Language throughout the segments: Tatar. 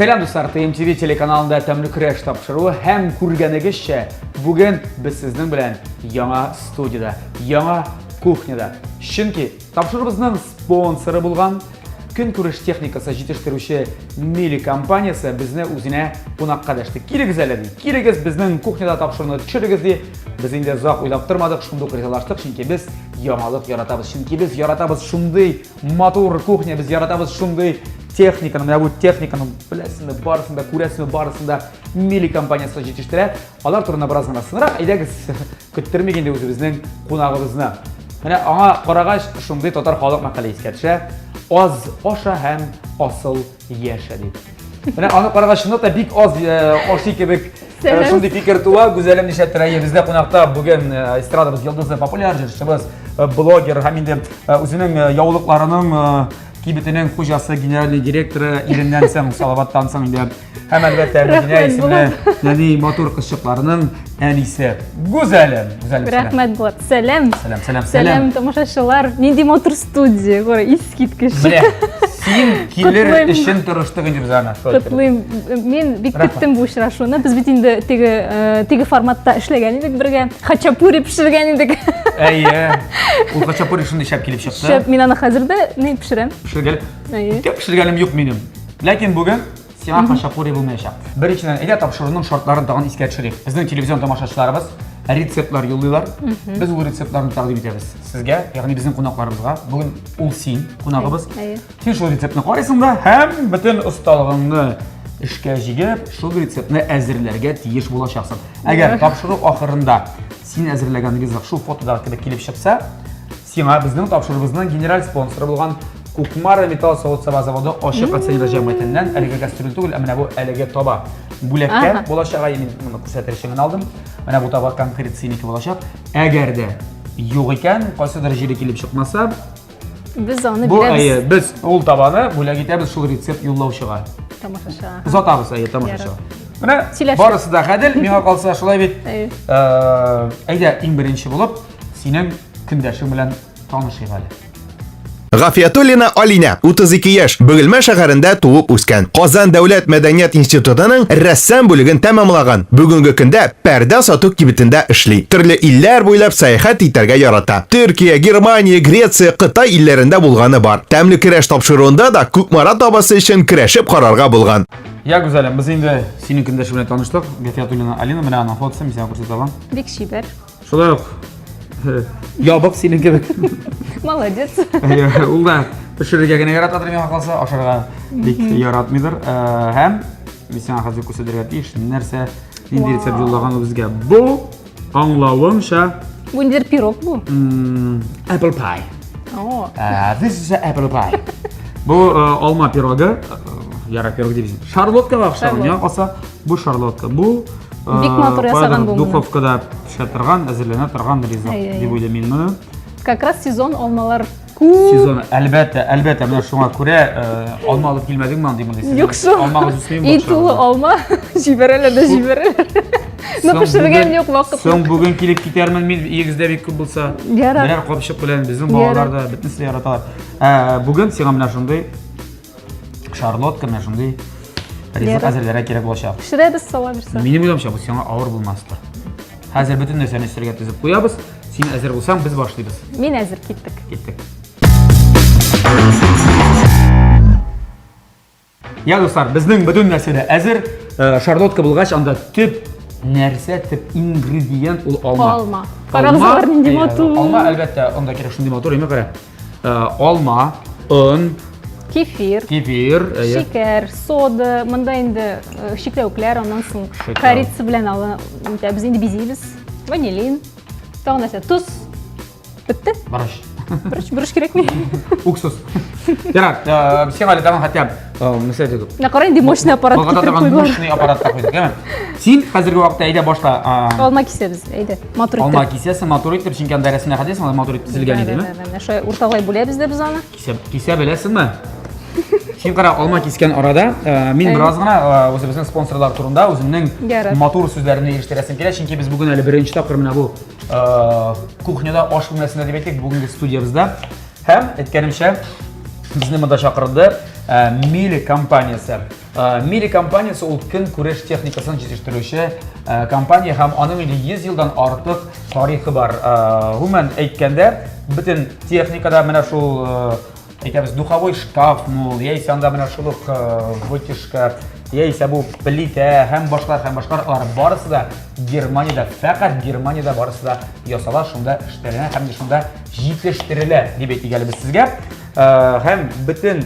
Сәлам, дуслар! ТМТВ телеканалында Тәмле көрәш тапшыруы һәм күргәнегезчә, бүген без сезнең белән яңа студияда, яңа кухняда. Чөнки тапшыруыбызның спонсоры булган көнкүреш техникасы җитештерүче Мили компаниясе безне үзенә кунакка дәште. Килегез әле, ди. Килегез, безнең кухняда тапшыруны төшерегез, ди. Без инде озак уйлап тормадык, шундук ризалаштык, чөнки без яңалык яратабыз. Чөнки без яратабыз шундый матур кухня, без яратабыз шундый техниканы, менә бу техниканы беләсезме, барысын да күрәсезме, барысын да Мили компаниясе җитештерә. Алар турында бераз гына соңрак, әйдәгез, көттермик инде үзебезнең кунагыбызны. Менә аңа карагач, шундый татар халык мәкале искә төшә. Аз аша һәм асыл яшә дип. Менә аны карагач, чынлап та бик аз ашый кебек шундый фикер туа. Гүзәлем нишләптер, әйе, бездә кунакта бүген эстрадабыз йолдызы, популяр җырчыбыз, блогер һәм инде үзенең яулыкларының кибетенең хуҗасы, генеральный директоры иреннән соң, Салаваттан соң инде. Һәм әлбәттә Мәдинә исемле нәни матур кызчыкларының әнисе. Гүзәлем, Гүзәлем. Рәхмәт, Булат. Сәлам. Сәлам, сәлам, сәлам. Сәлам, тамашачылар. Нинди матур студия, күрә, искиткеч. Менә син килер өчен тырыштык инде без аны. Котлыйм. Мин бик көттем бу очрашуны. Без бит инде теге э, теге форматта эшләгән идек бергә. Хачапури пешергән идек. Әйе. Ул хачапури шундый шәп килеп чыкты. Шәп, мин аны хәзер дә ни пешерәм. Пешергән. Әйе. Пешергәнем юк минем. Ләкин бүген Сиңа хачапури булмаячак. Беренчедән, әйдә тапшыруның шартларын тагын искә төшерик. Безнең телевизион тамашачыларыбыз рецептлар юллыйлар. Без ул рецептларны тәкъдим итәбез сезгә, ягъни безнең кунакларыбызга. Бүген ул син, кунагыбыз. Син шул рецептны карыйсың да һәм бөтен осталыгыңны эшкә җигеп, шул рецептны әзерләргә тиеш булачаксың. Әгәр тапшыру ахырында син әзерләгән ризык шул фотодагы кебек килеп чыкса, Сиңа безнең тапшыруыбызның генераль спонсоры булган Кукмара металл савыт-саба заводы ачык акционерлар җәмгыятеннән әлеге кастрюль түгел, ә менә бу әлеге таба бүләккә булачак. Мин моны күрсәтер өчен генә алдым. Менә бу таба конкрет синеке булачак. Әгәр дә юк икән, кайсыдыр җире килеп чыкмаса, без аны бу, бирәбез. Әйе, без ул табаны бүләк итәбез шул рецепт юллаучыга. Тамашачыга. Озатабыз, әйе, тамашачыга. Менә барысы да гадел, миңа калса шулай бит. Әйдә, иң беренче булып синең көндәшең белән танышыйк әле. Гафиятуллина Алинә, 32 яшь, Бөгелмә шәһәрендә туып үскән. Казан дәүләт мәдәният институтының рәссам бүлеген тәмамлаган. Бүгенге көндә пәрдә сату кибетендә эшли. Төрле илләр буйлап сәяхәт итәргә ярата. Төркия, Германия, Греция, Кытай илләрендә булганы бар. Тәмле көрәш тапшыруында да Кукмара табасы өчен көрәшеп карарга булган. Я, Гүзәлем, без инде синең көндәшең белән таныштык. Гафиятуллина Алина, менә аның фотосы, мин сиңа күрсәтә алам. Бик чибәр. Шулай ук ябык синең кебек. Молодец. Ул да пешерергә генә яратадыр миңа калса, ашарга бик яратмыйдыр. Һәм мин сиңа хәзер күрсәтергә тиеш, нәрсә, нинди рецепт юллаган ул безгә. Бу аңлавымча Бу ниндидер пирог бу. Apple pie. О. This is apple pie. Бу алма пирогы, яра пирог дип. Шарлоткага охшаган, миңа калса, бу шарлотка. Бу Бик матур ясаган бу. Духовкада пешә торган, әзерләнә торган ризык дип уйлыйм мин моны. Как раз сезон алмалар күп. Сезон, әлбәттә, әлбәттә, менә шуңа күрә алма алып килмәдеңме андый мондый сезон? Юк шул. Алмагыз үсмиме? И тулы алма җибәрәләр дә җибәрәләр. Но пешергән юк вакыт. Соң бүген килеп китәрмен мин, өегездә бик күп булса. Ярар. Берәр капчык белән безнең балалар да бөтенесе яраталар. Бүген сиңа менә шундый шарлотка менә шундый ризык әзерләргә кирәк булачак. Пешерәбез, сала бирсә. Минем уйлавымча, бу сиңа авыр булмастыр. Хәзер бөтен нәрсәне өстәлгә тезеп куябыз. Син әзер булсаң, без башлыйбыз. Мин әзер, киттек. Киттек. Я, дуслар, безнең бөтен нәрсә дә әзер. Шарлотка булгач, анда төп нәрсә, төп ингредиент ул алма. Алма. Карагыз, алар нинди матур. Алма, әлбәттә, анда кирәк шундый матур, әйме кара. Алма, он, кефир, кефир, шикәр, сода, монда инде чикләвекләр, аннан соң корица белән алы, без инде бизибез, ванилин, тагын нәрсә, тоз. Бетте? Борыч. Борыч, борыч кирәкми. Уксус. Ярар, сиңа әле тагын хотя нәрсә дидек? Менә кара инде мощный аппарат китереп куйдылар. Мощный аппарат та куйдык, әйме? Син хәзерге вакытта әйдә башла. Алма кисәбез, әйдә. Матур итеп. Алма кисәсең, матур итеп, чөнки анда рәсемдә хәтәсең, алар матур итеп тезелгән иде, әйме? Менә шулай урталай бүләбез дә без аны. Кисә, кисә беләсеңме? Син кара, алма кискән арада, мин бераз гына үзебезнең спонсорлар турында үземнең матур сүзләремне ирештерәсем килә, чөнки без бүген әле беренче тапкыр менә бу кухняда аш бүлмәсендә дип әйтик, бүгенге студиябездә. Һәм әйткәнемчә, безне монда чакырды. Мили компаниясе. Мили компаниясе ул көнкүреш техникасын җитештерүче компания һәм аның инде 100 елдан артык тарихы бар. Гомумән әйткәндә, бөтен техникада менә шул әйтәбез духовой шкаф мул, яисә анда менә шул ук вытяжка, яисә бу плитә һәм башкалар һәм башкалар, алар барысы да Германиядә, фәкать Германиядә барысы да ясала, шунда эшләнә һәм шунда җитештерелә дип әйтик әле без сезгә. Һәм бөтен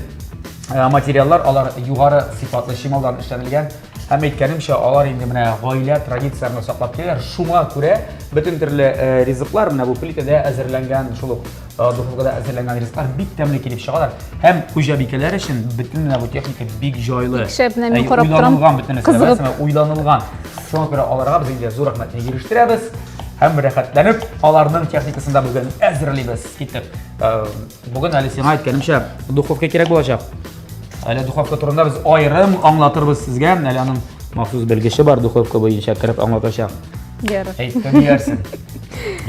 материаллар алар югары сыйфатлы чималдан эшләнелгән. Һәм әйткәнемчә, алар инде менә гаилә традицияләрен саклап киләләр. Шуңа күрә бөтен төрле ризыклар менә бу плитәдә әзерләнгән, шул ук духовкада әзерләнгән ризыклар бик тәмле килеп чыгалар. Һәм хуҗабикәләр өчен бөтен менә бу техника бик җайлы. Шәп, менә мин карап торам. Уйланылган бөтен нәрсә, уйланылган. Шуңа күрә аларга без инде зур рәхмәтне ирештерәбез һәм рәхәтләнеп аларның техникасын да бүген әзерлибез. Китеп. Бүген әле сиңа әйткәнемчә, духовка кирәк булачак. Әле духовка турында без аерым аңлатырбыз сезгә. Әле аның махсус белгече бар, духовка буенча кереп аңлатачак. Ярар. Әйттем диярсең.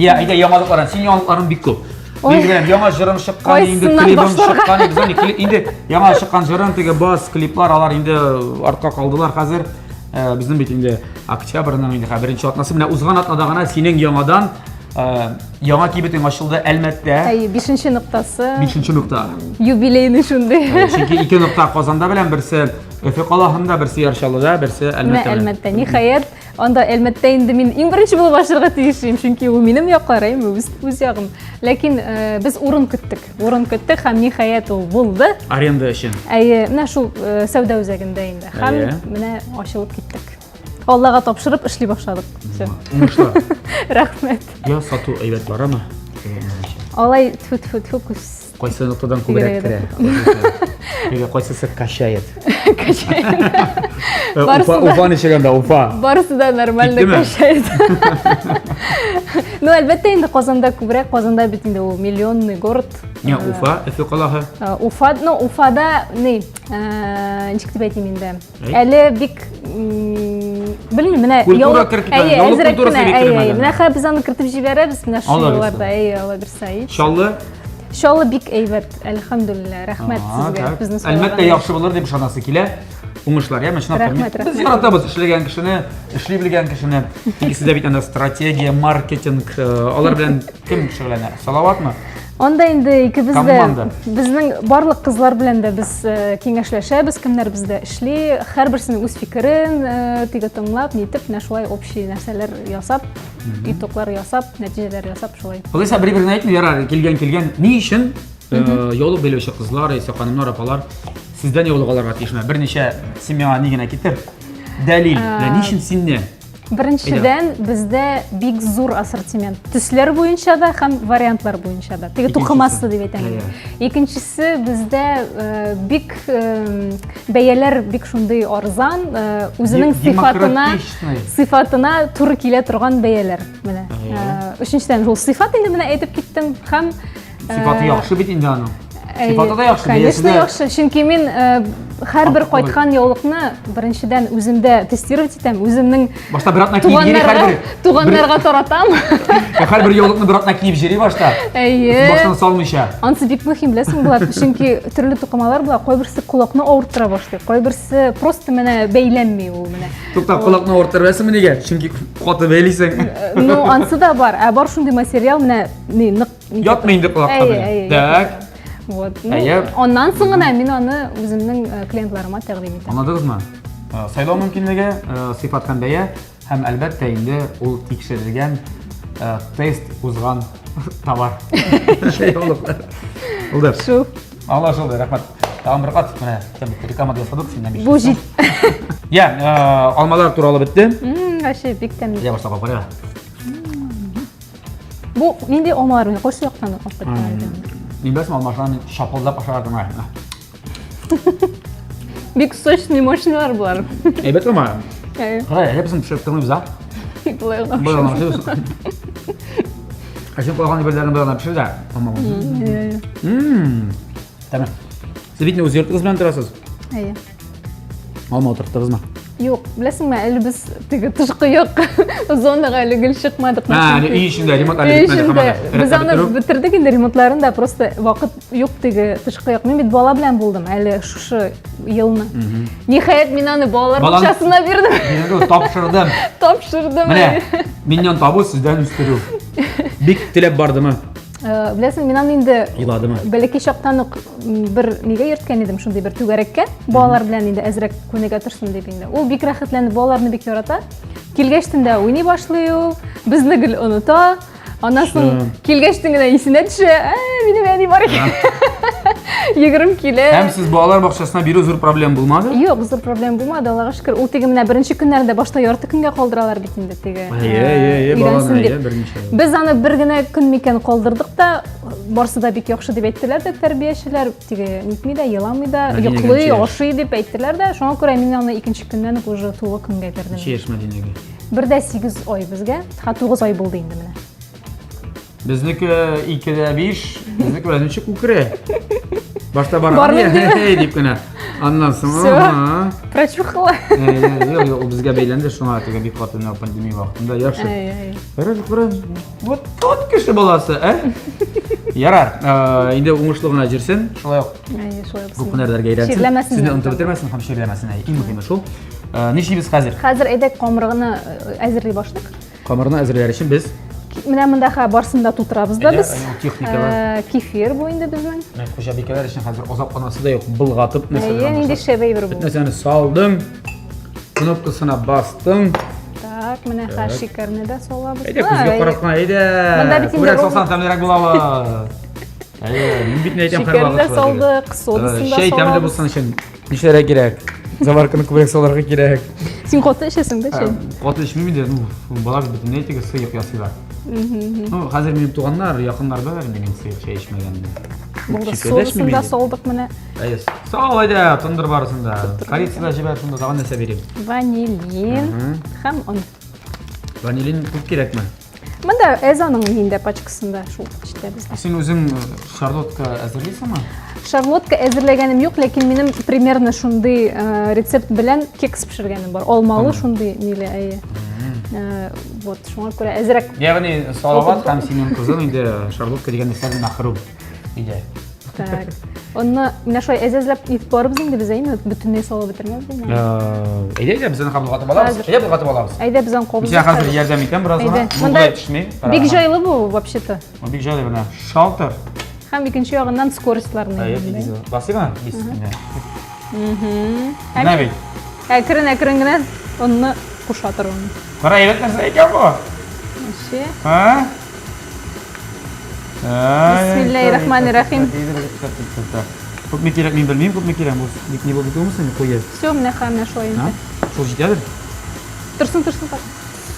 Я, әйдә яңалыкларын. Син яңалыкларың бик күп. Мин беләм, яңа җырың чыккан, инде клибың чыккан, инде инде яңа чыккан җырың теге бас клиплар алар инде артка калдылар хәзер. Э, безнең бит инде октябрьнең инде беренче атнасы. Менә узган атнада гына синең яңадан Э, яңа кибетең ачылды Әлмәттә. Әйе, бишенче ноктасы. Бишенче нокта. Юбилейный шундый. Э, чөнки ике нокта Казанда белән берсе Өфе каласында, берсе Яр Чаллыда, берсе Әлмәттә. Менә Әлмәттә. Ниһаять, анда Әлмәттә инде мин иң беренче булып ачырга тиеш идем, чөнки ул минем яклар, әйме, үз, үз ягым. Ләкин э, без урын көттек. Урын көттек һәм ниһаять ул булды. Аренда өчен. Әйе, менә шул э, сәүдә үзәгендә инде. Һәм менә ачылып киттек. Аллага тапшырып эшли башладык. Все. Уңышлар. Рәхмәт. Я сату әйбәт барамы? Алай тфу тфу тфу күз. Кайсы ноктадан күбрәк керә? Нигә кайсысы качает? Качает. Уфа, Уфа ничек анда, Уфа? Барысы да нормально качает. Ну, әлбәттә инде Казанда күбрәк, Казанда бит инде ул миллионный город. Не, Уфа, Өфе калаһы. Уфа, ну, Уфада, ни, ничек дип әйтим инде? Әле бик белмим, менә культура кертеп, яулык культурасы бик кермәгән. Менә хәзер без аны кертеп җибәрәбез, менә шул елларда, әйе, Алла бирсә. Чаллы? Чаллы бик әйбәт, әлхәмдүлилләһ, рәхмәт сезгә. Безне Әлбәттә, яхшы булыр дип ышанасы килә. Уңышлар, яме, чынлап Рәхмәт, Без яратабыз эшләгән кешене, эшли белгән кешене. Чөнки сездә бит анда стратегия, маркетинг, э, алар белән кем шөгыльләнә? Салаватмы? Анда инде икебез дә безнең барлык кызлар белән дә без э, киңәшләшәбез, кемнәр бездә эшли, һәрберсенең үз фикерен э, теге тыңлап, нитеп, менә шулай общий нәрсәләр ясап, итоглар ясап, нәтиҗәләр ясап шулай. Алайса бер-беренә әйтми, ярар, килгән килгән. Ни өчен э, яулык бәйләүче кызлар, яисә ханымнар, апалар сездән яулык алырга тиешме? Берничә син миңа ни генә китер. Дәлил. Ни өчен синнән? Беренчедән, бездә бик зур ассортимент. Төсләр буенча да һәм вариантлар буенча да. Теге тукымасы дип әйтәм. Икенчесе, бездә э, бик э, бәяләр бик шундый арзан, э, үзенең сыйфатына сыйфатына туры килә торган бәяләр. Менә. Өченчедән, шул сыйфат инде менә әйтеп киттем һәм Сыйфаты яхшы бит инде аның. Сыйфаты да яхшы, Конечно, яхшы. Чөнки мин һәрбер кайткан яулыкны беренчедән үземдә тестировать итәм, үземнең Башта бер атна киеп йөри һәрбер. Туганнарга таратам. Һәрбер яулыкны бер атна киеп йөри башта. Әйе. Баштан салмыйча. Ансы бик мөһим, беләсең, Булат, чөнки төрле тукымалар була, кайберсе колакны авырттыра башлый, кайберсе просто менә бәйләнми ул менә. Тукта, колакны авырттыра беләсеңме нигә? Чөнки каты бәйлисең. Ну, ансы да бар. Ә бар шундый материал менә ни нык Ятмый инде колакка белән. Так. Вот. Ну, аннан соң гына мин аны үземнең э, клиентларыма тәкъдим итәм. Аңладыгызмы? Э, сайлау мөмкинлеге, э, сыйфат һәм бәя һәм әлбәттә инде ул тикшерелгән тест узган товар. Булды. Шул. Аңлашылды, рәхмәт. Тагын бер кат менә реклама ясадык синнән бик. Бу җит. Я, алмалар туралы бетте. Вообще бик тәмле. Я башлап карыйк. Бу нинди алмалар менә кайсы яктан алып кайткан икән? Мин беләсең, алмашларны шапылдап ашарга гына. Бик сочный, мощныйлар болар. Әйбәт алма. Кара, әйбәтсен пешереп тормыйбыз, а? Болай гына. Болай гына ашыйбыз. Ә син калган әйберләрне болай гына пешер дә, алма. Тәмам. Сез бит үз йортыгыз белән торасыз. Әйе. Алма утырттыгызмы? Юк, беләсеңме, әле без теге тышкы як зонага әле гел чыкмадык. Ә, әле өй эчендә ремонт әле бетмәде һаман. Без аны бетердек инде ремонтларын да, просто вакыт юк теге тышкы як. Мин бит бала белән булдым әле шушы елны. Ниһаять, мин аны балалар бакчасына бирдем. Мин тапшырдым. Тапшырдым. Менә, миннән табу, сездән үстерү. Бик теләп бардымы? Э, беләсең, мин аны инде Еладымы? Бәләкәй чактан ук бер нигә йөрткән идем, шундый бер түгәрәккә, балалар белән инде әзрәк күнегә торсын дип инде. Ул бик рәхәтләнеп балаларны бик ярата. Килгәчтен дә уйный башлый ул, безне гел оныта. Аннан соң килгәчтен генә исенә төшә, ә, минем әни бар икән. Йөгереп килә. Һәм сез балалар бакчасына бирү зур проблема булмады? Юк, зур проблема булмады, Аллага шөкер. Ул теге менә беренче көннәрендә башта ярты көнгә калдыралар бит инде теге. Әйе, әйе, әйе, баланы, әйе, берничә. Без аны бер генә көн микән калдырдык та, барсы да бик яхшы дип әйттеләр дә тәрбиячеләр, теге нитми дә, еламый да, йоклый, ашый дип әйттеләр дә. Шуңа күрә мин аны икенче көннән үк уже тулы көнгә бирдем. Ничә яшь Мәдинәгә? Бер дә 8 ай безгә, ха 9 ай булды инде менә. Безнеке 2 дә 5, безнеке белән ничек үкерә? Башта барган дип кенә. Аннан соң, ага. Прочухала. Юк, юк, ул безгә бәйләнде, шуңа теге бик каты менә пандемия вакытында яхшы. Кара, кара. Вот тот кеше баласы, ә? Ярар, инде уңышлы гына җөрсен, шулай ук. Әйе, шулай ук. Күп һөнәрләргә өйрәнсен. Чирләмәсен. Сезне онытып бетермәсен һәм чирләмәсен. Иң мөһиме шул. Нишлибез хәзер? Хәзер әйдә камырны әзерли башлыйк. Камырны әзерләр өчен без Менә монда ха барсын да тутырабыз да без. Техникалар. Кефир бу инде безнең. Менә хуҗабикәләр өчен хәзер азапланасы да юк, былгатып нәрсә. Әйе, нинди шәп әйбер бу. Нәрсәне салдың, кнопкасына бастың. Так, менә ха шикәрне дә салабыз. Әйдә, күзгә карап кына, әйдә. Монда бит инде Күбрәк салсаң тәмлерәк була ул. Әйе, мин бит әйтәм һәрвакыт. Шикәрне дә салдык, содасын да Чәй тәмле булсын өчен Нишләргә кирәк? Заварканы күбрәк салырга кирәк. Син каты эчәсең дә чәй? Каты эчмим инде, ну, бала бит бөтенләй теге сыек ясыйлар. Ну, хәзер минем туганнар, якыннар беләләр инде мин сыек чәй эчмәгәнне. Булды, соусын да салдык менә. Әйе, сал әйдә, тондыр барысын да. Корица да җибәр шунда, тагын нәрсә бирим? Ванилин һәм он. Ванилин күп кирәкме? Монда әз аның инде пачкасында шул эчтә бездә. Син үзең э, шарлотка әзерлисеңме? Шарлотка әзерләгәнем юк, ләкин минем примерно шундый э, рецепт белән кекс пешергәнем бар. Алмалы шундый ниле, әйе. Э, вот, шуңа күрә әзрәк. Ягъни Салават һәм синең кызың инде шарлотка дигән нәрсәдән мәхрүм. Өйдә. Так. Онны менә шулай әз-әзләп итеп барыбыз инде без, әйме? Бөтенләй салып бетермәбез инде. Э, әйдә, әйдә, без аны кабылгатып алабыз. Әйдә, болгатып алабыз. Әйдә, без аны кабызып. Мин хәзер ярдәм итәм бераз гына. Бу болай төшми. Бик җайлы бу, вообще-то. Бу бик җайлы менә. Шалтыр. Һәм икенче ягыннан скоростьларны. Әйе, тигез. Басыймы? Бис. Менә бит. Әкрен-әкрен генә онны куша торган. Кара, әйбәт нәрсә икән бу. Вообще. А? Бисмилләһир-рахманир-рахим. Күпме кирәк мин белмим, күпме кирәк. Бу бик не булды түгелме соң, куе. Все, менә хәм менә шулай инде. Шул җитәдер? Торсын, торсын так.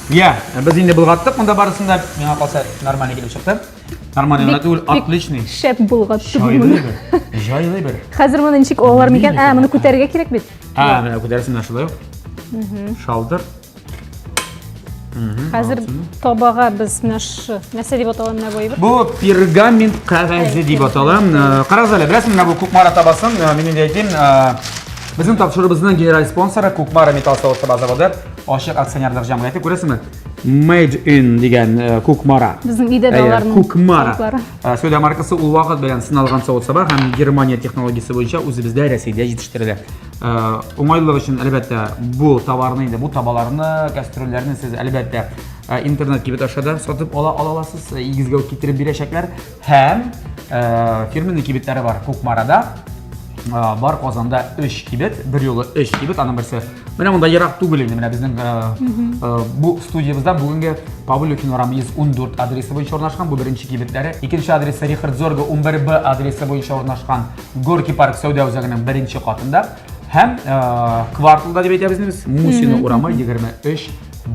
Я, без инде болгаттык монда барысын да. Миңа калса нормально килеп чыкты. Нормально гына түгел, отличный. Шәп болгатты бу. Җайлы бер. Җайлы бер. Хәзер моны ничек алалар микән? Ә, моны күтәрергә кирәк бит. Ә, менә күтәрәсең менә шулай ук. Шалдыр. Хәзер табага без менә шы нәрсә дип атала менә бу әйбер? Бу пергамент кәгазе дип атала. Э, карагыз әле, беләсеңме, менә бу Кукмара табасын, э, мин инде әйтим, э, безнең тапшыруыбызның генераль спонсоры Кукмара металл савыт-саба заводы ачык акционерлык җәмгыяте, күрәсеңме? Made in дигән Кукмара. Безнең өйдә дә аларның Кукмара. Сәүдә маркасы ул вакыт белән сыналган савыт-саба һәм Германия технологиясе буенча үзебездә Рәсәйдә җитештерелә. Э, уңайлылык өчен, әлбәттә, бу товарны инде, бу табаларны, кастрюльләрне сез, әлбәттә, э, интернет кибет аша да сатып ала аласыз, э, игезгә үк китереп бирәчәкләр. Һәм фирменный кибетләре бар Кукмарада, бар Казанда 3 кибет, бер юлы 3 кибет, аның берсе менә монда ерак түгел инде, менә безнең бу студиябездә бүгенге Павлюхин урамы 114 адресы буенча урнашкан, бу беренче кибетләре. Икенче адресы Рихард Зорга 11Б адресы буенча урнашкан. Горки парк сәүдә үзәгенең беренче катында һәм э, кварталда дип әйтәбез без Мусина урамы 23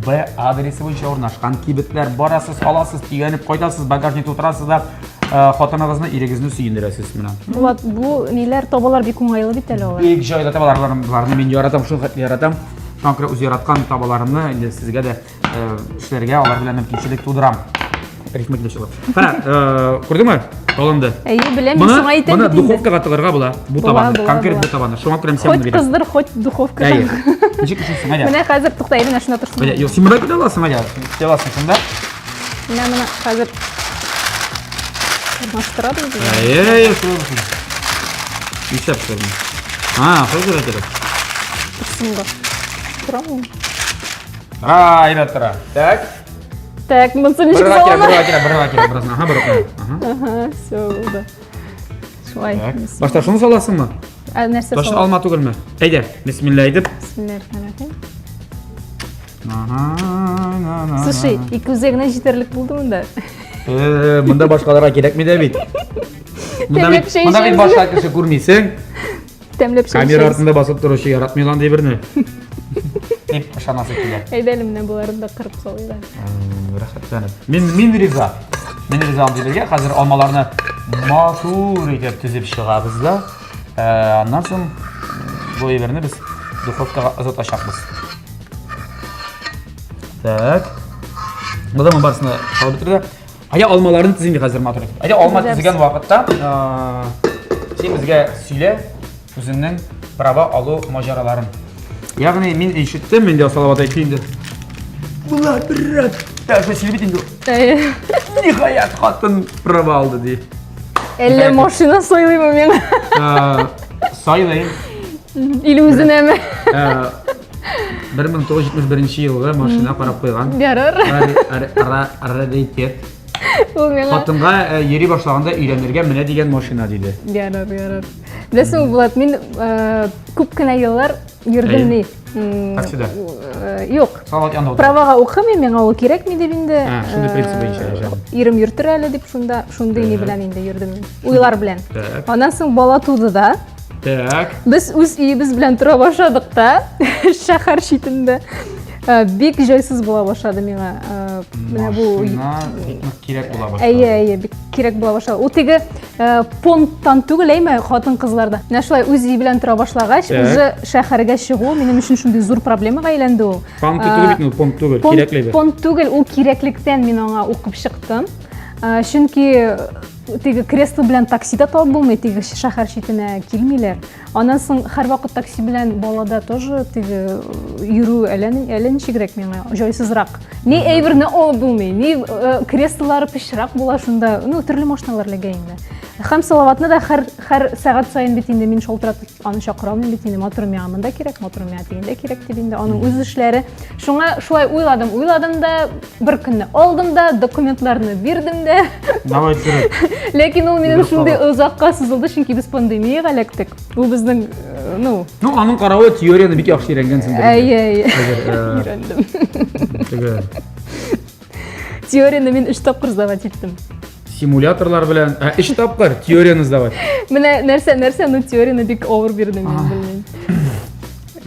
Б адресы буенча урнашкан кибетләр. Барасыз, аласыз, төянеп кайтасыз, багажник тутырасыз да э, хатыныгызны, ирегезне сөендерәсез менә. Булат, бу ниләр табалар бик уңайлы бит әле алар. Бик җайлы табалар, боларны мин яратам, шул хәтле яратам. Шуңа күрә үз яраткан табаларымны инде сезгә дә э, эшләргә алар белән мөмкинчелек тудырам. Рифма килеп чыгып. Кара, э, күрдеңме? Алынды. Әйе, беләм, мин сиңа әйтәм Моны бит инде. духовкага тыгырга була. Бу Була, табаны, була, конкрет була. бу табаны. Шуңа күрә мин сиңа Хоть моны бирәм. кыздыр, хоть духовкага. Әйе. Ничек өченсең, әйдә. Менә хәзер тукта, әйдә, менә шунда торсын. Әйдә, юк, син монда килә аласың, әйдә. Килә аласың шунда. Менә моны хәзер урнаштырабыз. без. Әйе, әйе, шулай булсын. Нишләп шулай? А, шулай кирәк. Торсын да. Торамы? А, әйбәт тора. Так. Так, монысы ничек Бер кирәк, салына? бер кирәк, бер кирәк, беразны. Ага, бер. Ага. Ага, все булды. Шулай. Так. Башта шуны саласыңмы? Ә, нәрсә Точно саласың? алма түгелме? Әйдә, бисмилла әйтеп. Бисмиллахиррахманиррахим. Ага. Слушай, ике үзәгенә җитәрлек булды монда. Э, монда башкаларга кирәкми дә бит. Монда бит, Тәмләп чәй монда бит эчәбез. башка кеше күрмисең. Тәмләп чәй Камера эчәбез. артында басып торучы яратмый андый берне. Дип ышанасы килә. Әйдә әле менә боларын да кырып салыйк. әле. Рәхәтләнеп. Мин мин риза. Мин риза андый бергә. Хәзер алмаларны матур итеп тезеп чыгабыз да. Э, аннан соң бу әйберне без духовкага озатачакбыз. Так. Монда мы барысын да салып бетердек. Әйдә алмаларны тезим хәзер матур итеп. Әйдә алма тезгән вакытта, син безгә сөйлә үзеңнең права алу маҗараларын. Ягъни мин ишеттем, инде Салават әйтте инде. Була брат, даже сөйли бит инде. Ниһаять хатын права алды ди. Әллә машина сайлыймы миңа? Сайлыйм. Или үзенәме? 1971 елгы машина карап куйган. Ярар. Раритет. Ул миңа Хатынга э, йөри башлаганда өйләнергә менә дигән машина диде. Ярар, ярар. Беләсеңме, Булат, мин э, күп кенә еллар йөрдем ни. Таксида? Э, юк. Салават янында утырып. Правага укымыйм, миңа ул кирәкми дип инде. А, шундый принцип буенча яшәдең. Ирем йөртер әле дип шунда, шундый ни белән инде йөрдем мин. Уйлар белән. Так. Аннан соң бала туды да. Так. Без үз өебез белән тора башладык та, шәһәр читендә. Э, бик җайсыз була башлады миңа. Э, менә бу Машина бик нык кирәк була башлады. Әйе, әйе, бик кирәк була башлады. Ул теге э, понттан түгел, әйме, хатын-кызларда. Менә шулай үз өе белән тора башлагач, уже шәһәргә чыгу минем өчен шундый зур проблемага әйләнде ул. Понт түгел бит ул, понт түгел, кирәкле бер. Понт түгел, ул кирәклектән мин аңа укып чыктым. Чөнки теге кресло белән такси да табып булмый, теге шәһәр читенә килмиләр. Аннан соң һәрвакыт такси белән балада тоже теге йөрү әллә әллә ничегрәк миңа, җайсызрак. Ни әйберне алып булмый, ни э, креслолары пычрак була шунда, ну төрле машиналар эләгә инде. Һәм Салаватны да һәр һәр сәгать саен бит инде мин шалтыратып аны чакыра алмыйм бит инде, матур миңа монда кирәк, матур миңа тегендә кирәк дип инде аның үз эшләре. Шуңа шулай уйладым, уйладым да, бер көнне алдым да, документларны бирдем дә. Давай дөрес. Ләкин ул минем шундый озакка сузылды, чөнки без пандемиягә эләктек. Ул безнең, э, ну, Ну, аның каравы теорияне бик яхшы өйрәнгәнсеңдер. Әйе, әйе. Хәзер, э, Өйрәндем. Теге Теорияне мин өч тапкыр сдавать иттем. Симуляторлар белән, ә, өч тапкыр теорияне сдавать. Менә нәрсә, нәрсә, ну теорияне бик авыр бирдем мин, белмим.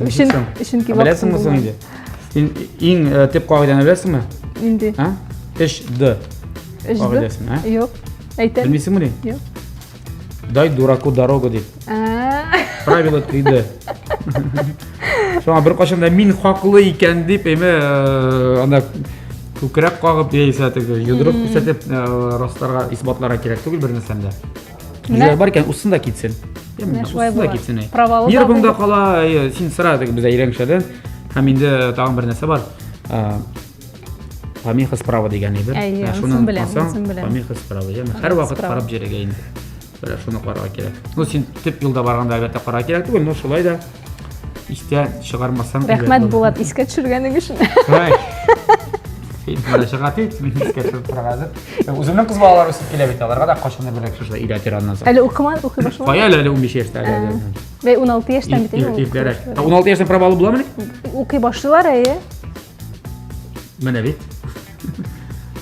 Өчен, чөнки Беләсеңме соң инде? Син иң э, төп кагыйдәне беләсеңме? Нинди? А? 3D. 3D? Кагыйдәсен, а? Юк. Әйтәм. Белмисеңмени? Юк. Дай дураку дорогу дип. Правило 3D. Шуңа бер кашан да мин хаклы икән дип, эме э, анда күкрәк кагып яисә теге йодрык күрсәтеп э, расларга, исбатларга кирәк түгел бер нәрсәне дә. Менә бар икән, узсын да китсен. Менә шулай була. Китсен. Провалы Нервыңда кала, син сыра теге бездә өйрәнешәдән. Һәм инде тагын бер нәрсә бар. Помеха справа дигән әйбер. Әйе, шуны беләм, шуны беләм. Помеха справа, яме. Һәрвакыт карап йөрергә инде. Менә шуны карарга кирәк. Ну, син төп юлда барганда әлбәттә карарга кирәк түгел, но шулай да истә чыгармасаң. Рәхмәт, Булат, искә төшергәнең өчен. Син менә чыга дип, мин искә төшереп торырга әзер. Үземнең кыз балалар үсеп килә бит, аларга да кайчандыр бер шушылай өйрәтер аннан соң. Әле укыма, укый башламадың? Кая әле, әле 15 яшьтә әле. Бәй, 16 яшьтән бит инде. Иртәрәк. 16 яшьтән права алып буламыни? Укый башлыйлар, әйе. Менә бит.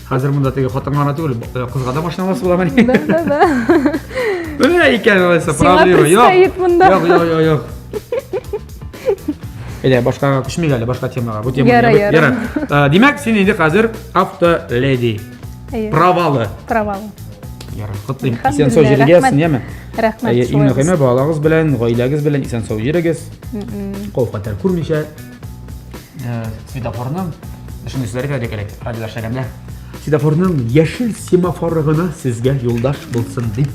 Хәзер монда теге хатынга гына түгел, э, кызга да машина аласы буламыни? Да, да, да. Менә икән алайса, проблема. Сиңа монда. Юк, юк, юк, юк. Әйдә, башкага күчмик әле, башка темага. Бу тема. Ярар, ярар. Э, димәк, син инде хәзер автоледи. Правалы. Правалы. Ярар, котлыйм. Исән сау йөрегез, яме? Рәхмәт. Иң мөһиме балагыз белән, гаиләгез белән исән сау йөрегез. Кол-хәтәр күрмичә. Э, светофорның шундый сүзләр әйтә элек радиода эшләгәндә. Светофорның яшел семафоры гына сезгә юлдаш булсын дип.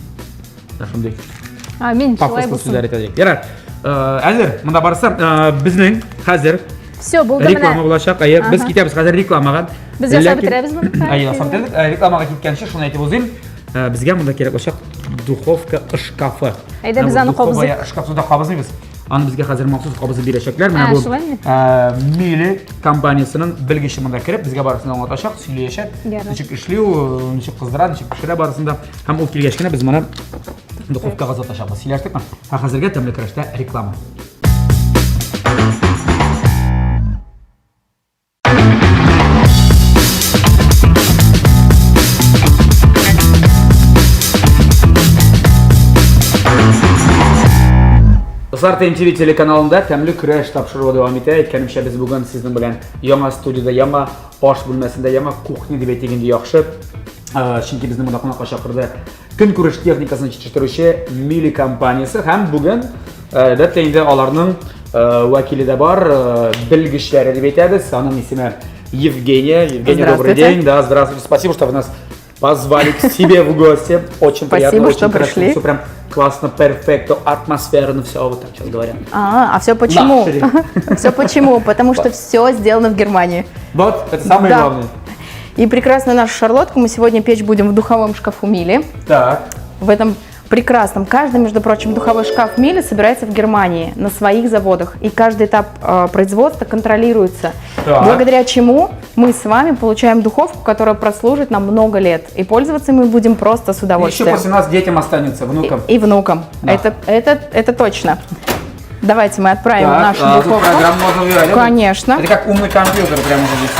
Менә шундый. Амин, шулай Пафослы булсын. сүзләр әйтәдек. Ярар. Әзер, монда барысы безнең хәзер Все, булды реклама менә. булачак. Әйе, без китәбез хәзер рекламага. Без ясап бетерәбез моны. Әйе, ясап бетердек. Рекламага киткәнче шуны әйтеп узыйм. Безгә монда кирәк булачак духовка шкафы. Әйдә, без аны кабызыйк. Шкафны да кабызмыйбыз. Аны безгә хәзер махсус кабызып бирәчәкләр. Менә бу шулаймы? Мили компаниясенең белгече монда кереп, безгә барысын аңлатачак, сөйләячәк. Ничек эшли ул, ничек кыздыра, ничек пешерә барысын да. Һәм ул килгәч кенә без моны духовкага озатачакбыз. Сөйләштекме? Ә хәзергә тәмле көрәштә реклама. Дуслар, ТНТВ телеканалында тәмле көрәш тапшыруы дәвам итә. Әйткәнемчә, без бүген сезнең белән яңа студиядә, яңа аш бүлмәсендә, яңа кухня дип әйтик инде яхшы. Чөнки безне монда кунакка чакырды көнкүреш техникасын җитештерүче Мили компаниясе һәм бүген әлбәттә инде аларның вәкиле дә бар, белгечләре дип әйтәбез. Аның исеме Евгения. Евгения, добрый день. Да, здравствуйте. Спасибо, что вы нас позвали к себе в гости. Очень приятно, Спасибо, очень что красиво. пришли. Все прям классно, перфекто, атмосферно, все вот так сейчас говорят. А все почему? Лакшери. Все почему? Потому что все сделано в Германии. Вот, это самое Да. главное. И прекрасную нашу шарлотку мы сегодня печь будем в духовом шкафу Мили. Так. В этом прекрасном. Каждый, между прочим, духовой шкаф Мили собирается в Германии на своих заводах. И каждый этап производства контролируется. Так. Благодаря чему мы с вами получаем духовку, которая прослужит нам много лет. И пользоваться мы будем просто с удовольствием. Еще после нас детям останется, внукам. И внукам. Да. Это точно. Давайте мы отправим Так, нашу тут духовку. программу можно выбирать, да? Конечно. Это как умный компьютер прямо уже здесь.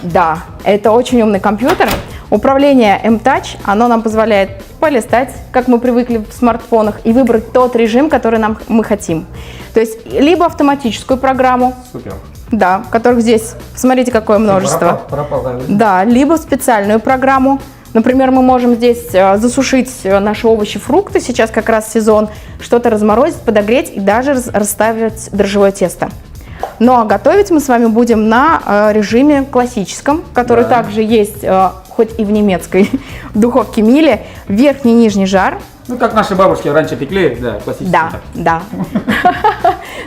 Да, это очень умный компьютер. Управление M-Touch, оно нам позволяет полистать, как мы привыкли в смартфонах, и выбрать тот режим, который мы хотим. То есть, либо автоматическую программу. Супер. Да, которых здесь, смотрите, какое множество. Пропал, да. Да, либо специальную программу. Например, мы можем здесь засушить наши овощи, фрукты, сейчас как раз сезон, что-то разморозить, подогреть и даже расставить дрожжевое тесто. Ну а готовить мы с вами будем на режиме классическом, который Да. также есть, хоть и в немецкой духовке Мили, верхний и нижний жар. Ну, как наши бабушки раньше пекли, да, классический. Да, так. да.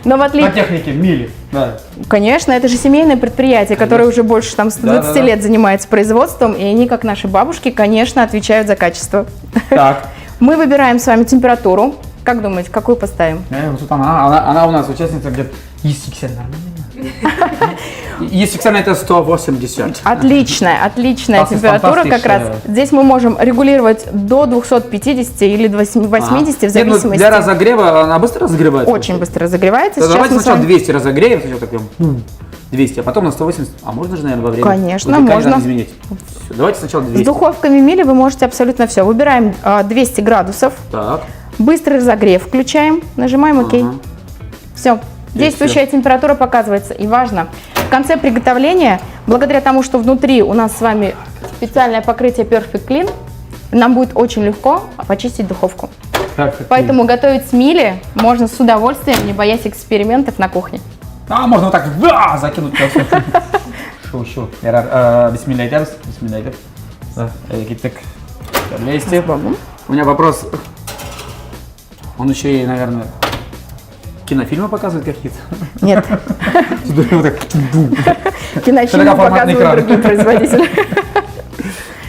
Но в отличие... На технике Мили, да. Конечно, это же семейное предприятие, которое уже больше 120 Да-да-да. лет занимается производством, и они, как наши бабушки, конечно, отвечают за качество. Так. Мы выбираем с вами температуру. Как думаете, какую поставим? Вот тут она у нас участница где-то 180, нормально? 180 это 180. Отличная, отличная Классная, температура как раз. фантастическая. Здесь мы можем регулировать до 250 или 80 в Нет, ну, зависимости. для разогрева она быстро разогревается? Очень быстро разогревается. Да, Сейчас давайте мы с сначала вами 200 разогреем, сначала так прям, 200, а потом на 180. А можно же, наверное, во время Конечно, выпекания можно. там изменить? Всё, давайте сначала 200. С духовками Мили вы можете абсолютно все. Выбираем 200 градусов. Так. Быстрый разогрев включаем, нажимаем ОК. Ага. Все. И Действующая всё. температура показывается. И важно, в конце приготовления, благодаря тому, что внутри у нас с вами специальное покрытие Perfect Clean, нам будет очень легко почистить духовку. Perfect Clean. Поэтому готовить с Мили можно с удовольствием, не боясь экспериментов на кухне. А, можно вот так закинуть. Шу, шу. Ярар, бисмилла әйтәбез, бисмилла әйтеп. Да, киттек. 200. У меня вопрос. Он еще и, наверное, кинофильмы показывает какие-то? Нет. Вот так, бум. Кинофильмы Широкоформатный показывают экран. другие производители.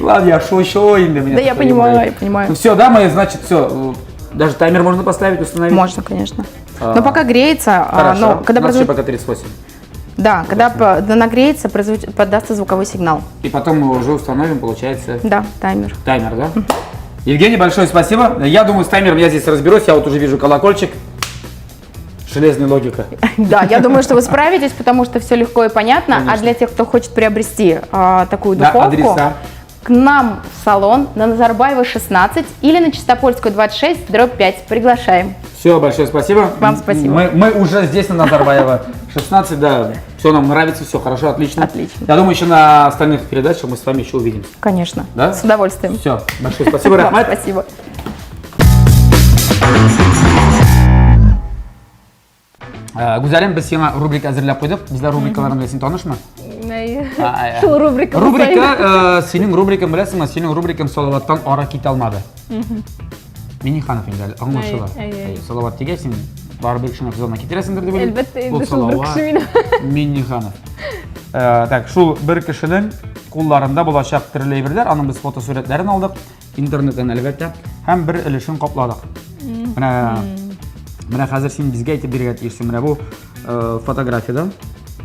Ладно, я шучу, иногда меня Да, я такое понимаю, юмор. я понимаю. Ну все, да, мы, значит, все. Даже таймер можно поставить, установить? Можно, конечно. Но пока греется, Хорошо. но когда У нас еще производ- пока 38. Да, когда нагреется, подастся звуковой сигнал. И потом мы уже установим, получается, Да, таймер. Таймер, да? Евгений, большое спасибо. Я думаю, с таймером я здесь разберусь. Я вот уже вижу колокольчик. Железная логика. Да, я думаю, что вы справитесь, потому что все легко и понятно. А Конечно. для тех, кто хочет приобрести такую Да, духовку, адреса. к нам в салон на Назарбаева 16 или на Чистопольскую 26/5. Приглашаем. Все, большое спасибо. Вам спасибо. Мы уже здесь на Назарбаева 16, да. Все нам нравится, все хорошо, отлично. Отлично. Я думаю, еще на остальных передачах мы с вами еще увидимся. Конечно. Да? С удовольствием. Все, большое спасибо, Вам Рахмат. спасибо. Гүзәлем, без сиңа рубрика әзерләп куйдык. Безләр рубрикаларын белән син танышмы? Әйе. Шул рубрика. Рубрика, э, синең рубрикаң беләсеңме? Синең рубрикаң Салаваттан ара китә алмады. Миниханов инде әле аңлашыла. Салават дигәч, син барыбер кешене күз алдына китерәсеңдер дип уйлыйм. Әлбәттә, инде шул бер кеше минем. Миниханов. Э, так, шул бер кешенең кулларында булачак төрле әйберләр, аның без фотосурәтләрен алдык, интернеттан әлбәттә, һәм бер өлешен капладык. Менә менә хәзер син безгә әйтеп бирергә тиешсең. Менә бу э, фотографиядә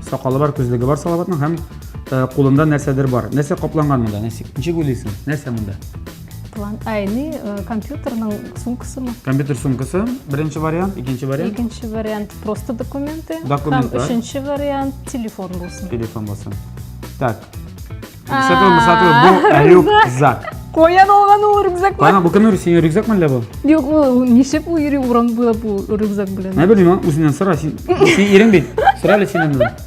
сакалы бар, күзлеге бар Салаватның һәм э, кулында нәрсәдер бар. Нәрсә капланган монда? Ничек уйлыйсың? Нәрсә монда? План, ай, ни, э, компьютерның сумкасымы? Компьютер сумкасы, беренче вариант, икенче вариант. Икенче вариант просто документы. Документлар. Һәм өченче вариант телефон булсын. Телефон булсын. Так. Сату, сату, бу рюкзак. Каян алган ул рюкзакны? Каян бу кемнең синең рюкзак мәллә бу? Юк, ул ничек ул йөри урам буйлап бу рюкзак белән? Менә белмим, үзеннән сора, син син ирең бит. Сора әле син аннан.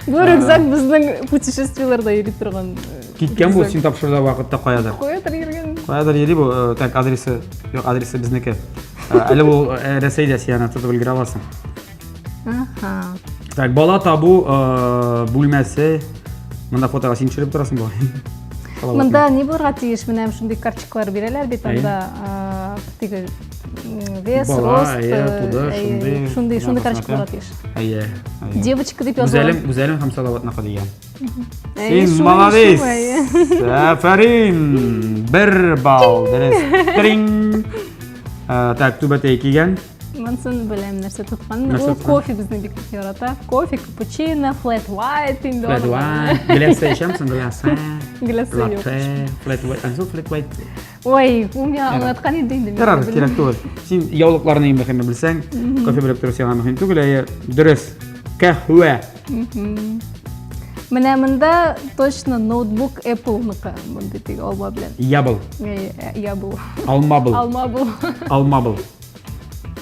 Бу рюкзак безнең путешествиеләрдә йөри торган. Э, Киткән бу син тапшыруда вакытта каядыр. Каядыр йөргән. Каядыр йөри бу, э, так адресы, юк, адресы безнеке. Э, әле бу Рәсәйдә син аны тотып өлгерә аласың. Аха. Так, бала табу э, бүлмәсе. Монда фотога син төшереп торасың бу. Монда ни булырга тиеш? Менә шундый карточкалар бирәләр бит анда э, теге вес, рост, э, шундый, шундый, шундый карточка булырга тиеш. Әйе. Девочка дип язылган. Гүзәлем, Гүзәлем һәм Салаватныкы дигән. Син молодец! Афәрин! Бер балл, дөрес. Тринг! Так, түбәтәй кигән. Монсын беләм, нәрсә тоткан. Ул кофе безне бик ярата. Кофе, капучино, flat white инде. Flat white. Гляссе эчәмсең, гляссе. Гляссе юк. Латте, flat white. Ансы flat white. Ой, ул миңа аңлаткан иде инде. Ярар, кирәк түгел. Син яулыкларны иң мөһиме белсәң, кофе белеп тору сиңа мөһим түгел, әйе, дөрес. Кәһвә. Менә монда точно ноутбук Apple-ныкы, мондый теге алма белән. Ябыл. Ябыл. Алмабыл. Алмабыл. Алмабыл.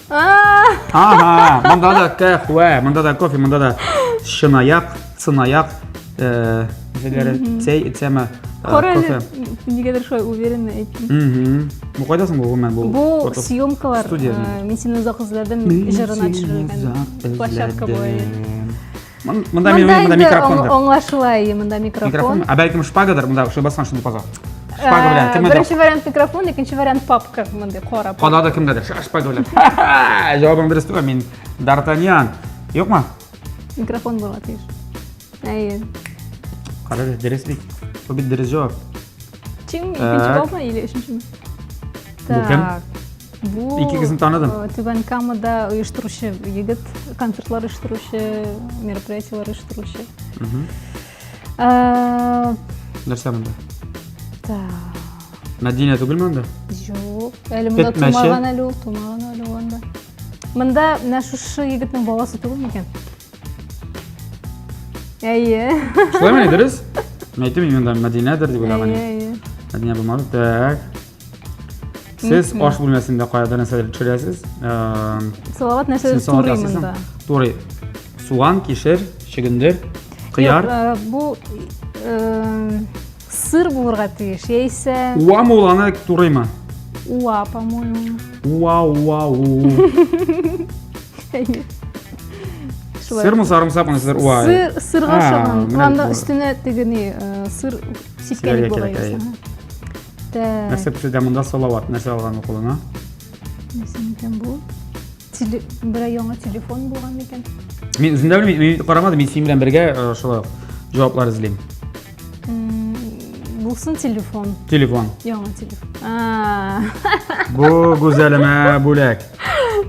Ага, монда да кәхвә, монда да кофе, монда да чынаяк, цынаяк, э, нәрсәләре, чәй, эчәме, э, Кара әле, кофе. нигәдер шулай уверенно әйттем. Мгм. Бу кайда соң бу гомумән бу? Бу фото? съемкалар, Студия. э, мин сине озак эзләдем, Мин җырына сине төшерелгән озак площадка бу. эзләдем. Монда мин Монда монда инде микрофондыр. аңлашыла, ие, монда микрофон. Микрофон. Ә бәлкем шпагадыр, монда шул баскан шундый казак. Шпага белән кемгәдер. Беренче вариант микрофон, икенче вариант папка, мондый кара. Кадады кемгәдер, шпага белән. Җавабың дөрес түгел, мин Д'Артаньян. Юкмы? Микрофон булырга тиеш. Әйе. Кара, дөрес бит. Бу бит дөрес җавап. Чим, икенче балмы или өченчеме? Бу кем? Бу Икегезне таныдым. Э, Түбән Камада оештыручы егет, концертлар оештыручы, мероприятиеләр оештыручы. Э, Нәрсә монда? Так. Мәдинә түгелме анда? Юк. Әле монда тумаган әле ул, тумаган әле ул анда. Монда менә шушы егетнең баласы түгел микән? Әйе. Шулаймы, дөрес? Мин әйттем, монда Мәдинәдер дип уйлаган идем. Әйе, әйе. Мәдинә булмады. Так. Сез аш бүлмәсендә каяда нәрсәдер төшерәсез. Салават нәрсәдер турый монда. Турый. Суган, кишер, чөгендер, кыяр. Юк, бу сыр булырга тиеш, яисә Уамы ул аны турыймы? Уа, по-моему. Уа, уа, у. Сырмы, сарымсакмы, сыр, уа. Сыр, сырга ошаган. Анда өстенә теге ни, сыр сипкән була. Так. Нәрсә пешерде монда Салават? Нәрсә алган ул кулына? Нәрсә микән бу? Теле... Берәр яңа телефон булган микән? Мин үзем дә белмим, мин карамадым, мин синең белән бергә э, шулай ук җаваплар эзлим. Булсын телефон. Телефон. Яңа телефон. А. Бу Гүзәлемә бүләк.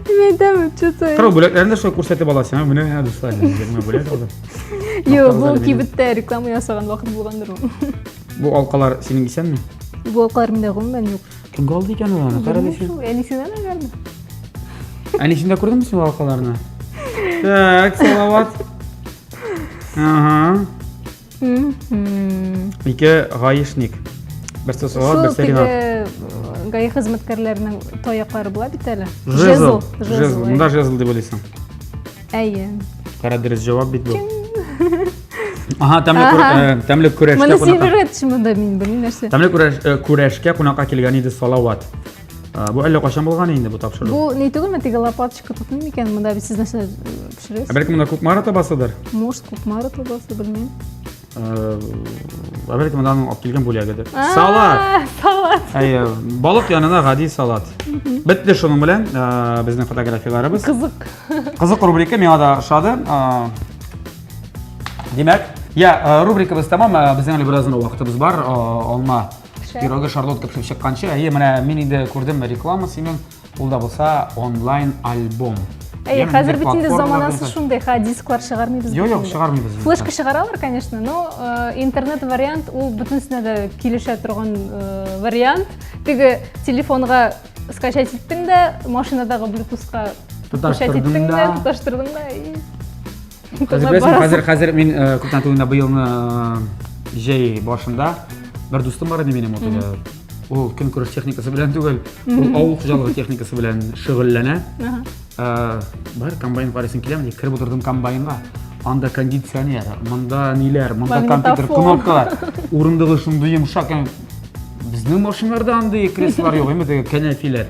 Мин әйтәм, что-то. Кырау бүләкләрен дә шулай күрсәтеп аласың, менә дуслар, мин бүләк алдым. Юк, бу кибеттә реклама ясаган вакыт булгандыр ул. Бу алкалар синең исәнме? Бу алкалар миндә гомумән юк. Кемгә алды икән ул аны? Кара әле. Әнисеннән наверное. Әнисендә күрдеңме син ул алкаларны? Так, Салават. Ага. Ике гаишник. Берсе Салават, берсе Ринат. Э, гаи хезмәткәрләренең таяклары була бит әле. Жезл. Жезл. Монда жезл дип уйлыйсың. Әйе. Кара дөрес җавап бит бу. Ага, тәмле күр, э, тәмле көрәшкә Моны син өйрәтші монда мин белмим нәрсә. Тәмле көрәш, э, көрәшкә кунакка килгән иде Салават. Э, бу әллә кайчан булган инде бу тапшыру? Бу ни түгелме, теге лопаточка тотмый микән? Монда бит сез нәрсә пешерәсез? Бәлки монда Кукмара табасыдыр? Может, Кукмара табасы, белмим. Ә бәлки монда аның алып килгән бүләгедер. Салат. Салат. Әйе, балык янына гади салат. Бетте шуның белән безнең фотографияләребез. Кызык. Кызык рубрика миңа да ошады. Димәк, я, рубрикабыз тәмам. Безнең әле бераз гына вакытыбыз бар. Алма пирогы шарлотка пешеп чыкканчы. Әйе, менә мин инде күрдем реклама синең. Ул да булса онлайн альбом. Әйе, хәзер бит инде заманасы шундый, ха, дисклар чыгармыйбыз. Юк, юк, чыгармыйбыз. Флешка чыгаралар, конечно, но э, интернет вариант ул бөтенесенә дә килешә торган э, вариант. Теге телефонга скачать иттең дә, машинадагы блютузка скачать иттең дә, тоташтырдың да и Хәзер беләсең, хәзер хәзер мин э, күптән түгел быелны җәй башында бер дустым бар иде минем ул ул көнкүреш техникасы белән түгел, ул авыл хуҗалыгы техникасы белән шөгыльләнә. Э, бар комбайн карыйсың киләме? Кереп утырдым комбайнга. Анда кондиционер, монда ниләр, монда компьютер, кнопкалар. Урындыгы шундый йомшак. Безнең машиналарда андый креслолар юк, әмма теге кәнәфиләр.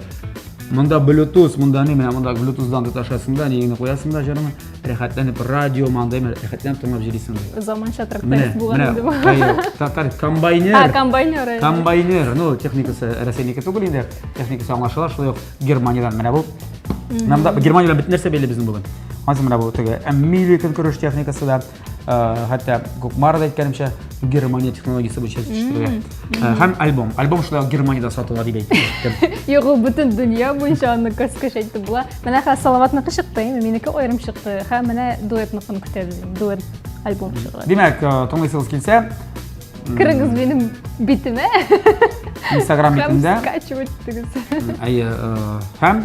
Монда Bluetooth, монда ни, менә монда Bluetooth-дан тоташасың да, нигене куясың да җырны. Рәхәтләнеп радио мандай рәхәтләнеп тыңлап йөрисең. Заманча тракторист булган инде бу. Татар комбайнер. А, комбайнер. Комбайнер. Ну, техникасы Рәсәйнеке түгел инде. Техникасы аңлашыла, шулай ук Германиядән. Менә бу. Менә Германия белән бөтен нәрсә бәйле безнең бүген. Ансы менә бу теге милли көнкүреш техникасы да, хәтта Кукмарада әйткәнемчә, Германия технологиясе буенча җитештерелә. Һәм альбом. Альбом шулай ук Германиядә сатыла дип әйттем. Юк, ул бөтен дөнья буенча аны каскач әйтеп була. Менә хәзер Салаватныкы чыкты, инде минеке аерым чыкты. Һәм менә дуэтныкын көтәбез инде. Дуэт альбом чыгар. Димәк, э, тыңлыйсыгыз килсә, Керегез минем битемә. Инстаграм битендә. Һәм скачивать итегез. Әйе, э, һәм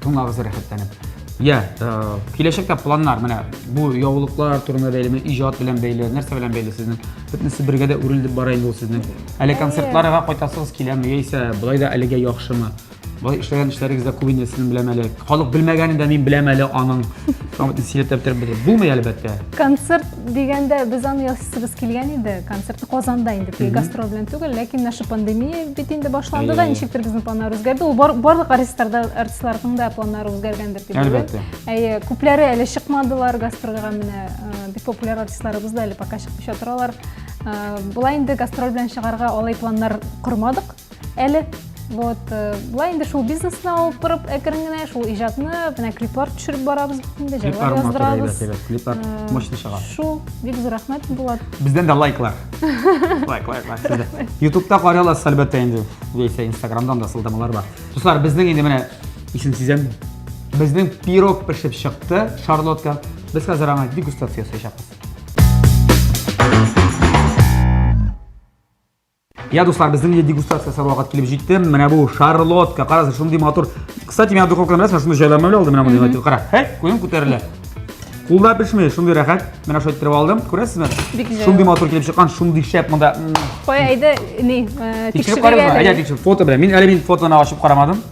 тыңлагыз рәхәтләнеп. Я, э, киләчәктә планнар, менә бу яулыклар турында бәйлеме, иҗат белән бәйле, нәрсә белән бәйле сезнең? Бөтенесе бергә дә үрелеп бара инде ул сезнең. Әле концертларга кайтасыгыз киләме, яисә болай да әлегә яхшымы? Болай эшләгән эшләрегез дә күп инде сезнең беләм әле. Халык белмәгәнен дә мин беләм әле аның. Шуңа бөтен сөйләп тә бетереп бетереп булмый әлбәттә. Концерт дигәндә без аны ясыйсыбыз килгән иде. Концертны Казанда инде, теге гастроль белән түгел, ләкин наша пандемия бит инде башланды да, ничектер безнең планнар үзгәрде. Ул бар, барлык артистларда артистларның да планнары үзгәргәндер дип уйлыйм. Әлбәттә. Әйе, күпләре әле чыкмадылар гастрольгә менә э, бик популяр артистларыбыз да әле пока чыкмыйча торалар. Э, болай инде гастроль белән чыгарга алай планнар кормадык. Әле вот э, былай инде шул бизнесны алып барып әкрен генә шул иҗатны менә клиплар төшереп барабыз бит инде җырлар яздырабыз. Клиплар э, мощный чыга. Шул бик зур рәхмәт Булат. Бездән дә лайклар. Лайк, лайк, лайк. Сездә. Ютубта карый аласыз әлбәттә инде. Яисә Инстаграмдан да сылтамалар бар. Дуслар, безнең инде менә исем сизәм. Безнең пирог пешеп чыкты, шарлотка. Без хәзер аңа дегустация ясаячакбыз. Я, дуслар, безнең инде дегустация ясар вакыт килеп җитте. Менә бу шарлотка, карагыз, шундый матур. Кстати, миңа духовкадан беләсеңме, шундый җайланма белән алды, менә мондый матур. Кара, һәй, куем күтәрелә. Кулда пешми, шундый рәхәт. Менә шулай иттереп алдым. Күрәсезме? Бик җайлы. Шундый матур килеп чыккан, шундый шәп монда. Кая, әйдә, ни, э, Тикшереп карыйбызмы? Әйдә, тикшереп. Фото белән. Мин әле мин фотоны ачып карамадым.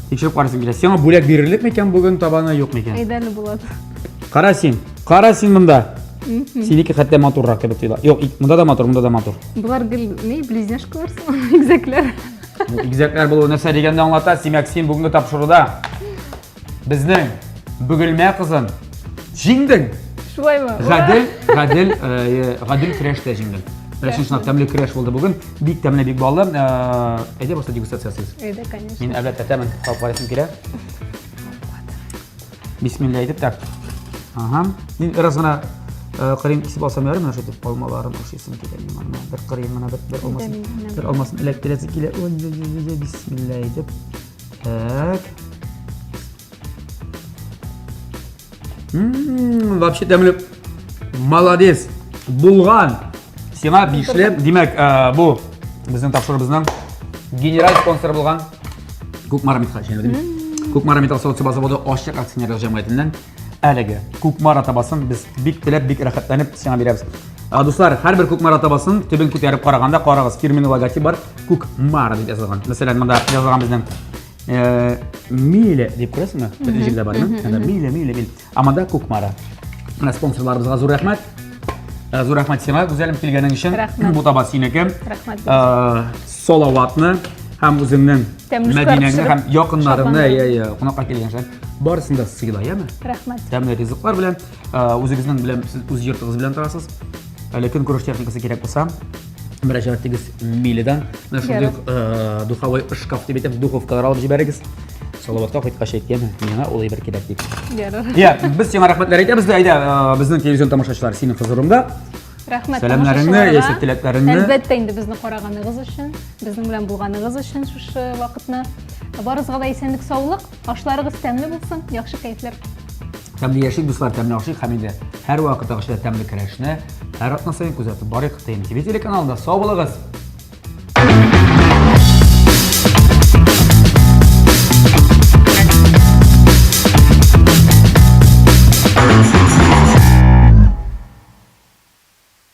Тикшереп карыйсым килә. Сиңа бүләк бирерлек микән бүген табаны, юк микән? Әйдә әле, Булат. Кара син, кара син монда. Синеке хәтта матуррак кебек тоела. Юк, монда да матур, монда да матур. Болар гел ни, близняшкалар сыман, игезәкләр. Игезәкләр булу нәрсә дигәнне аңлата. Димәк, син бүгенге тапшыруда безнең Бөгелмә кызын җиңдең. Шулаймы? Гадел, гадел, э, гадел көрәштә җиңдең. Менә чын чынлап тәмле көрәш булды бүген. Бик тәмле, бик баллы. Э, әйдә башта дегустация ясыйбыз. Әйдә, конечно. Мин әлбәттә тәмен табып карыйсым килә. Бисмилла әйтеп так. Ага. Мин бераз гына э, кырыен кисеп алсам ярый, менә шул алмаларын ашыйсым килә миңа. Менә бер кырыен гына бер, бер алмасын. Бер алмасын эләктерәсе килә. Ой, ой, ой, ой, бисмилла әйтеп. Так. Ммм, вообще тәмле. Молодец. Булган. Сиңа бишле. Димәк, э, бу безнең тапшыруыбызның генераль спонсоры булган Кукмара Металл Кукмара Металл савыт-саба заводы ачык акционерлык җәмгыятеннән әлеге Кукмара табасын без бик теләп, бик рәхәтләнеп сиңа бирәбез. Дуслар, һәрбер Кукмара табасын төбен күтәреп караганда карагыз, фирменный логотип бар, Кукмара дип язылган. Мәсәлән, монда язылган безнең э, Миле дип күрәсеңме? Бөтен җирдә бар, Миле, Миле, Миле. Ә монда Кукмара. Менә спонсорларыбызга зур рәхмәт. Э, зур рәхмәт сиңа, Гүзәлем, килгәнең өчен. Рәхмәт. Бу таба синеке. Рәхмәт. Э, Салаватны һәм үзеңнең Мәдинәңне һәм якыннарыңны, Шатландым. я, я, кунакка килгән шәп. Барысын да сыйла, яме? Рәхмәт. Тәмле ризыклар белән, э, үзегезнең белән сез үз йортыгыз белән торасыз. Әле көнкүреш техникасы кирәк булса, мөрәҗәгать итегез Миледан. Менә шундый ук э, духовой шкаф дип әйтәбез, духовкалар алып җибәрегез. Салаватка кайткач әйткән, миңа ул әйбер кирәк дип. Ярар. Я, без сиңа рәхмәтләр әйтәбез дә, әйдә, э, безнең телевизион тамашачылар синең хозурыңда. Рәхмәт Сәламнәреңне, тамашачыларга. яисә теләкләреңне. Әлбәттә инде безне караганыгыз өчен, безнең белән булганыгыз өчен шушы вакытны. Барыгызга да исәнлек, саулык, ашларыгыз тәмле булсын, яхшы кәефләр. Тәмле яшик, дуслар, тәмле ашыйк һәм инде һәрвакыттагыча тәмле көрәшне һәр атна саен күзәтеп барыйк. ТНТВ телеканалында. Сау булыгыз!